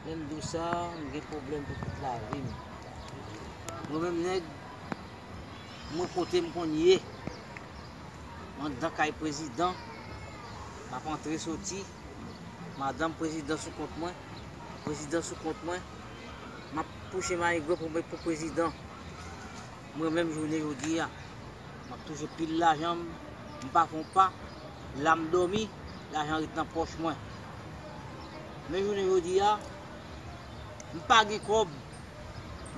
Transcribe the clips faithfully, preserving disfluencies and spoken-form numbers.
Lè m di w sa, m gen pwoblèm pou tout lavi m. Mwen menm nèg, mwen kote m konn ye, m anndan kay prezidan, m ap antre soti, madanm prezidan sou kont mwen, prezidan sou kont mwen, m ap pouche mayigre pou mwen pou prezidan. Mwen menm jounen jodi a, m ap touche pil lajan m, m pa fè yon pa, la m dòmi, lajan ret nan pòch mwen. Men jounen jodi a, m pa gen kòb,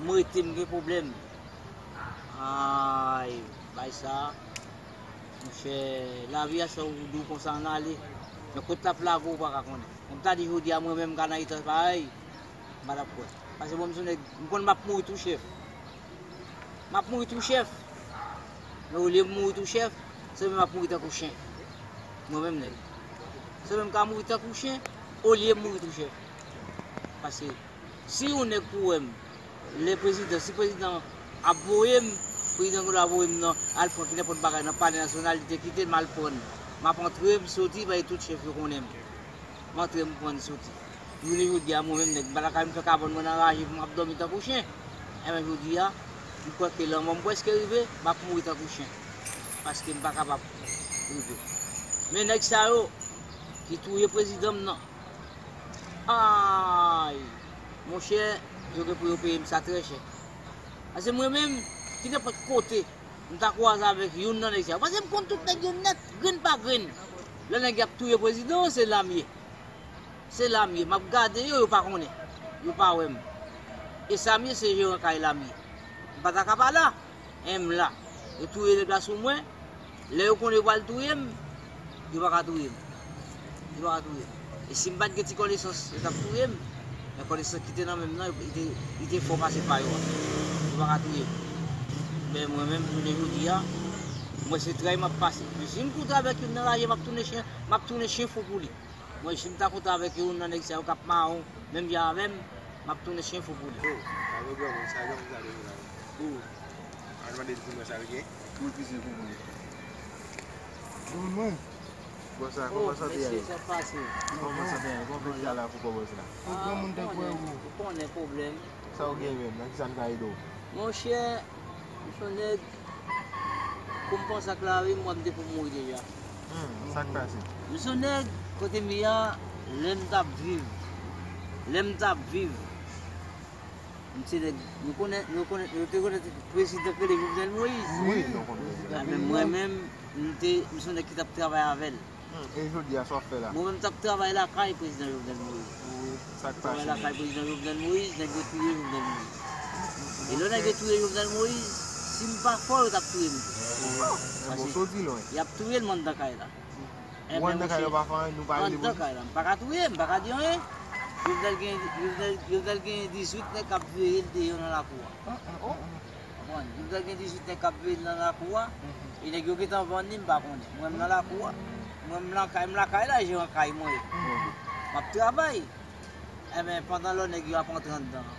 m rete m gen pwoblèm. Ay, bay sa, monchè, lavi a se ou di w konsa ann ale. Men kote l ap lage w, ou pa ka konnen. Kòm ta di jodi a, mwen menm m ka nan eta parèy, m pa t ap kwè. Paske bon, m se yon nèg, m konn m ap mouri tou chèf. M ap mouri tou chèf. Men olye m mouri tou chèf, se mwen m ap mouri tankou chen. Mwen menm nèg. Se mwen m ka mouri tankou chen, olye m mouri tou chèf. Paske si yon nèg pou wè m, lè prezidan, si prezidan ap voye m, prezidan gen dwa voye m nan, al pran ki nenpòt bagay nan Palè Nasyonal, li te kite m al pran. M ap antre, m soti, paske tout chèf yo konnen m. M antre, m pran, m soti. Jounen jodi a, mwen menm nèg, m pa ta ka vin fè kabann mwen nan raje pou m ap dòmi tankou chen. Enben, jodi a, m kwè ke lanmò m prèske rive, m ap mouri tankou chen. Paske m pa kapab rive. Men nèg sa yo ki touye prezidan m nan, ay, monchè, yo gen pou yo peye m sa trè chè. Paske mwen menm, ki nenpòt kote, m ta kwaze avèk youn nan nèg sa yo. Paske m konn tout nèg yo nèt, grenn pa grenn. Lè nèg y ap touye prezidan, se la m ye. Se la m ye. M ap gade yo, yo pa konnen. Yo pa wè m. E sa m ye, se jeran kay la m ye. M pa ta ka pa la. M la. Yo touye nèg la sou mwen. Lè yo konnen yo pral touye m, yo pa ka touye m. Yo pa ka touye m. E si m pa t gen ti konesans, yo t ap touye m. Men konesans ki te nan men m nan, li te, li te fò pase pa yo a. Yo pa ka touye m. Men mwen menm, jounen jodi a, mwen se tray m ap pase. Men si m koute avèk youn nan raje, m ap tounen chen, m ap tounen chen fou pou li. Mwen, si m ta koute avèk youn nan nèg sa yo k ap mawon, menm jan avè m, m ap tounen chen fou pou li. Oh, sa yo granmoun, sa granmoun sa deja la. Oh. Al mande l pou mwen sa l gen. Pou l pise pou mwen. Granmoun mwen. Bòs la, kòman sante a ye? Kòman sante a ye? Kòman fè ki ala pou kò bòs la? Ou granmoun tankou ou. Ou konnen pwoblèm. Sa w gen menm? Nan ki sa n ka ede w? Monchè, m se yon nèg, kou m panse ak lavi m, m wè m te pou mouri deja. Hmm, sa k pase? M se yon nèg, kote m ye a, lè m t ap viv, lè m t ap viv, m se nèg, nou konnen, nou konnen, nou te konnen prezidan k rele Jovenel Moïse. Wi, nou konnen. Enben, mwen menm, m te, m se yon nèg ki t ap travay avè l. Hmm, e jodi a, sa w ap fè la? Mwen menm, m t ap travay lakay prezidan Jovenel Moïse. Sa k pase? Travay lakay prezidan Jovenel Moïse, nèg yo touye Jovenel Moïse. E lè nèg yo touye Jovenel Moïse, si m pa fò, yo t ap touye m tou. Paske y ap touye l m anndan kay la. Ou anndan kay la, ou pa fè anyen, nou pa rele polis? Anndan kay la, m pa ka touye, m pa ka di anyen. Jovenel gen, Jovenel, Jovenel gen dizuit nèg k ap veye l deyò nan lakou a. Konprann? Jovenel gen dizuit nèg k ap veye l nan lakou a. E nèg yo gentan vann li, m pa konnen. Mwen, m nan lakou a. Mwen, m lakay, m lakay la, jeran kay mwen ye. M ap travay. Enben, pandan lòt nèg yo ap antre anndan an,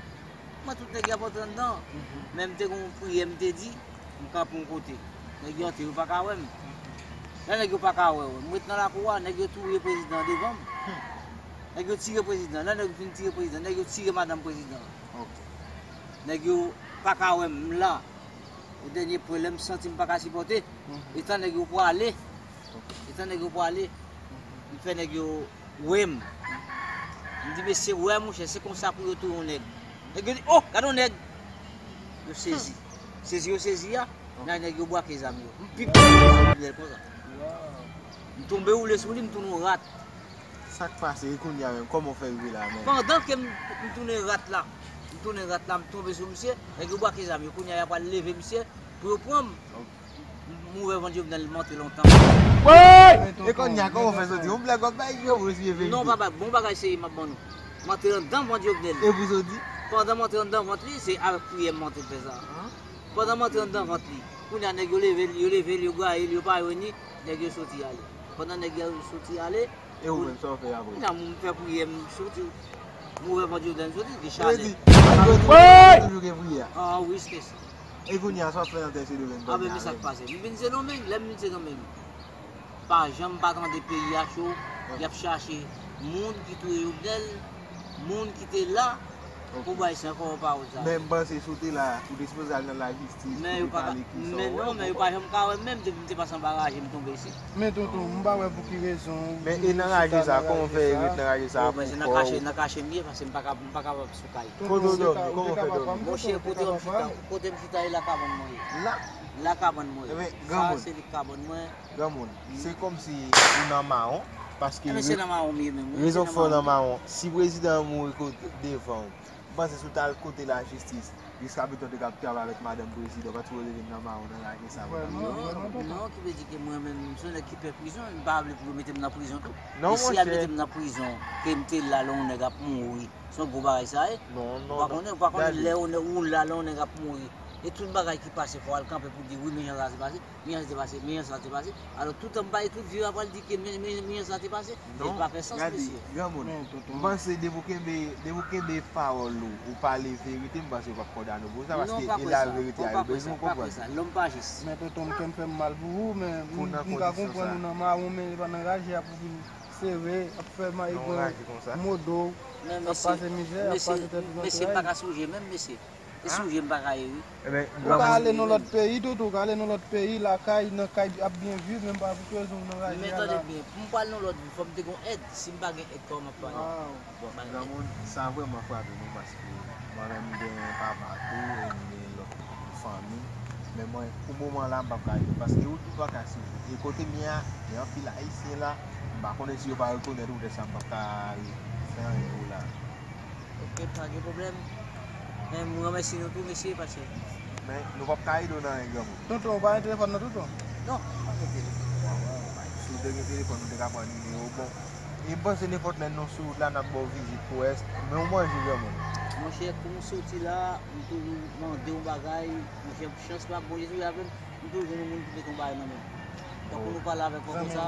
mwen, tout nèg yo ap antre anndan an. Men m te gen yon priyè, m te di, m kanpe yon kote. Nèg yo antre, yo pa ka wè m. Lè nèg yo pa ka wè w, m ret nan lakou a, nèg yo touye prezidan devan m. Nèg yo tire prezidan. Lè nèg yo fin tire prezidan, nèg yo tire madanm prezidan. Nèg yo pa ka wè m la. O dènye pwen, lè m santi m pa ka sipòte, etan nèg yo pwale, etan nèg yo pwale, m fè nèg yo wè m. M di, "Mesye, wè, monchè, se konsa pou yo touye yon nèg." Nèg yo di, "Oh, gade yon nèg!" Yo sezi. Sezi yo sezi a, nan nèg yo bwake zam yo. M pip konsa. M tonbe woule sou li, m tounen yon rat. Sa k pase? E kounye a menm, kòman w fè rive la menm? Pandan ke m, m tounen rat la, m tounen rat la, m tonbe sou misye, nèg yo bwake zam yo. Kounye a, y ap pral leve misye pou yo pran m. M, m ouvè vant Jovenel, m antre lontan. Woy! E kounye a, kòman w fè soti? Yon blag w ap bay, yo, w eseye verite. Non, papa, bon bagay serye m ap ban nou. M antre anndan vant Jovenel. E pou soti? Pandan m antre anndan vant li, se avèk priyè m antre fè sa. Pandan m antre anndan vant li, kounye a, nèg yo leve l, yo leve l, yo gaye l, yo pa jwenn li, nèg yo soti ale. Pandan nèg yo soti ale, e ou menm, sa w fè apre? Kounye a, m fè priyè, m soti. M ouvè vant Jovenel, m soti, gen chalè. Sa vle di, malgre tou, toujou gen priyè. Ah, wi, se sa. E kounye a, sa w ap fè nan tè Sendomeng? Ah, men, men sa k pase. M vin Sendomeng, lè m vin Sendomeng, pa janm pa tande peyi a cho, y ap chache moun ki touye Jovenel, Moun ki te la pou bay sa ankò pawòl sa. Men m panse si w te la, ou te sipoze al nan lajistis pou te pale kisa w wè. Men non, men yo pa janm ka wè m menm, depi m te pase anba raje, m tonbe isit. Men tonton, m pa wè pou ki rezon. Men e nan raje sa, kòman w fè ret nan raje sa pou kò w? Nan kache, nan kache m ye, paske m pa ka, m pa kapab sou kay. Kote w dòmi? Kòman w fè dòmi? Monchè, kote m chita, kote m chita, e la kabann mwen ye. La? La kabann mwen ye. Sa se li kabann mwen. Granmoun, se kòmsi ou nan mawon, paske rezon k fè w nan mawon, si prezidan an mouri kote devan w, m panse si w t al kote lajistis, jiskapitan w te ka ap travay avèk madanm prezidan, w pa t sipoze vin nan mawon nan raje sa pou w t ap. Non, non, ki vle di ke mwen menm, m se yon nèg ki pè prizon, m pa vle pou yo mete m nan prizon tou. E si y al mete m nan prizon, ke m te la lè yon nèg ap mouri, se yon gwo bagay sa ye. Ou pa konnen, ou pa konnen lè yon nèg, ou la lè yon nèg ap mouri. E tout bagay ki pase, fò w al kanpe pou di, wi, men jan sa te pase. Men jan sa te pase, men jan sa te pase. Alò, toutan m pale, tout vye yo ap pral di ke men, men, men jan sa te pase. Li pa fè sans, mesye. Granmoun, m panse depi w kenbe, depi w kenbe pawòl ou, ou pale verite, m panse yo p ap kondane w pou sa, paske e la verite a yo bezwen konprann. Lòm pa jis. Men tonton, m kè m fè m mal pou ou, men m, m ka konprann ou nan mawon, men e pa nan raje a pou vin sere, ap fè mayigon, modo, ap pase mizè, ap pase tèt ou nan tray. Mesye, m pa ka sou je menm, mesye. E sou je m pa ka ye, wi. Ou ka ale nan lòt peyi, tonton, ou ka ale nan lòt peyi, lakay, nan kay, ap byen viv, men m pa pou koze w nan raje a la. Men tande byen, pou m pral nan lòt vil, fò m te gon èd. Si m pa gen èd, kòman m ap pale? Bon, granmoun, sa vrèman frape m, wi, paske mwen menm, m gen papa tou, e m gen lòt fanmi. Men mwen, pou moman la, m p ap ka ede w, paske ou tou pa ka sou je. E kote m ye a, gen anpil Ayisyen la, m pa konnen si yo pa rekonèt ou, poutèt sa m p ap ka fè anyen pou ou la. Ok, pa gen pwoblèm. Men m remèsye nou tou, mesye, paske. Men nou p ap ka ede w nan anyen, granmoun. Tonton, ou pa gen telefòn nan, tonton? Non, m pa gen telefòn. Si w te gen telefòn, ou te ka pran nimewo. Bon, e m panse nenpòt lè nou sou wout la, n ap ba w vizit pou rès. Men ou manje, granmoun. Monchè, kou m soti la, m toujou mande yon bagay. Monchè, chans pa bon, Jezi avè m. M toujou jwenn yon moun ki mete yon bagay nan men m. Tankou nou pale avèk ou konsa,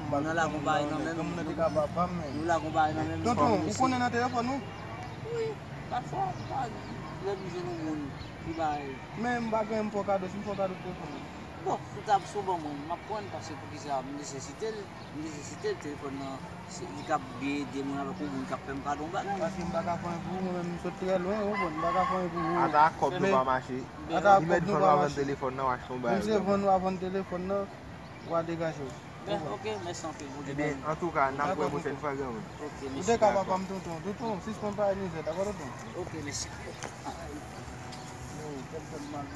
moun nan lage yon bagay nan men m, nou lage yon bagay nan men m. Tonton, ou konnen nan telefòn ou? Wi, pafwa, m pa lè m jwenn yon moun ki bay. Men m pa gen, m fè w kado, si m fè w kado telefòn ou. Bon, si w ta, si w ban mwen, m ap pran l, paske poukisa m nesesite l, m nesesite l, telefòn nan. Se li k ap byen ede mwen avèk yon moun k ap fè m kado yon bagay. Paske m pa ka fè anyen pou ou, mwen menm m sot trè lwen, ou konprann, m pa ka fè anyen pou ou. Ata kòb nou pa mache. Ata kòb nou pa mache. Li mèt vann w a vann telefòn nan, w achte yon bagay. Menm si vann w a vann telefòn nan, w a degaje w. Ben, ok, mèsi anpil, Bondye beni w. Ebyen, antouka, n ap wè pwochèn fwa, granmoun. Ok, mèsi. Ou te ka papa m, tonton. Tonton, sispann pale mizè, dakò, tonton? Ok, mèsi. Yo, tèt fè m mal.